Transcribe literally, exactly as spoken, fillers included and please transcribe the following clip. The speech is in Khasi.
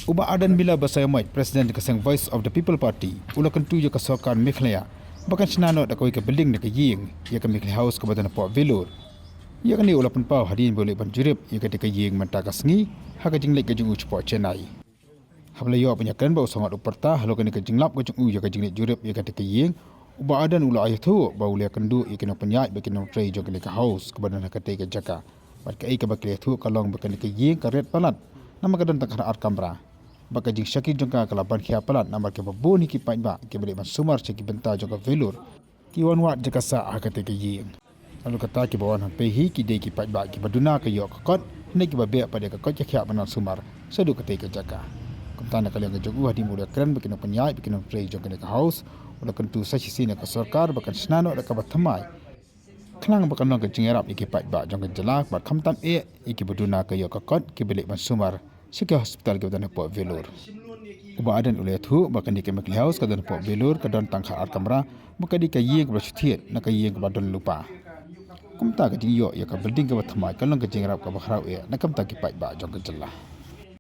U Bah Ardent Miller Basaiawmoit, President ka seng Voice of the People Party, u la kyntu ïa ka sorkar Meghalaya ba kan shna noh da kawei ka building na ka ïing, ïa ka Meghalaya House kaba don hapoh Vellore. Ïa kane u la pynpaw hadien ba u leit ban jurip ïa kata ka ïing mynta ka sngi ha ka jingleit ka jong u shapoh Chennai. Haba la ïoh ban ïakren bad u Sangot u Pyrta halor kane ka jinglap ka jong u ïa ka jingleit jurip ïa kata ka ïing, u Bah Ardent u la ïathuh ba u la ïakynduh ïa ki nongpynïaid bad ki nongtrei jong kane ka House kaba don ha katei ka jaka. Bad kaei kaba ki la ïathuh ka long ba kane ka ïing ka rit palat, namar ka don tang khatar kamra. Bad ka jingshakri jong ka ka la ban khia palat namar kiba bun hi ki paidbah kiba leit ban sumar sha ki bynta jong ka Vellore ki wan wad jaka sah ha katei ka ïing. Naduh kata, kiba wan hapdeng hi ki dei ki paidbah kiba duna ka ïoh ka kot, hynrei kiba beh pat ïa ka kot ka khiah ban wan sumar shaduh katei ka jaka. Kumta na ka liang ka jong u, hadien ba u la ïakren bad ki nongpynïaid bad ki nongtrei jong kane ka House, u la kyntu sa shisien ïa ka sorkar ba kan shna noh da kaba thymmai, khnang ba kan long ka jingïarap ïa ki paidbah jong ka jylla bad khamtam eh ïa kiba duna ka ïoh ka kot kiba leit ban sumar sha ki hospital kiba don hapoh Vellore. U Bah Ardent u la ïathuh ba kane ka Meghalaya House ka don hapoh Vellore ka don tang khatar kamra, bad ka dei ka ïing kaba shu thied na ka ïing kaba don lypa. Kumta ka jingïoh ïa ka building kaba thymmai ka long ka jingïarap kaba khraw eh na ka bynta ki paidbah jong ka jylla.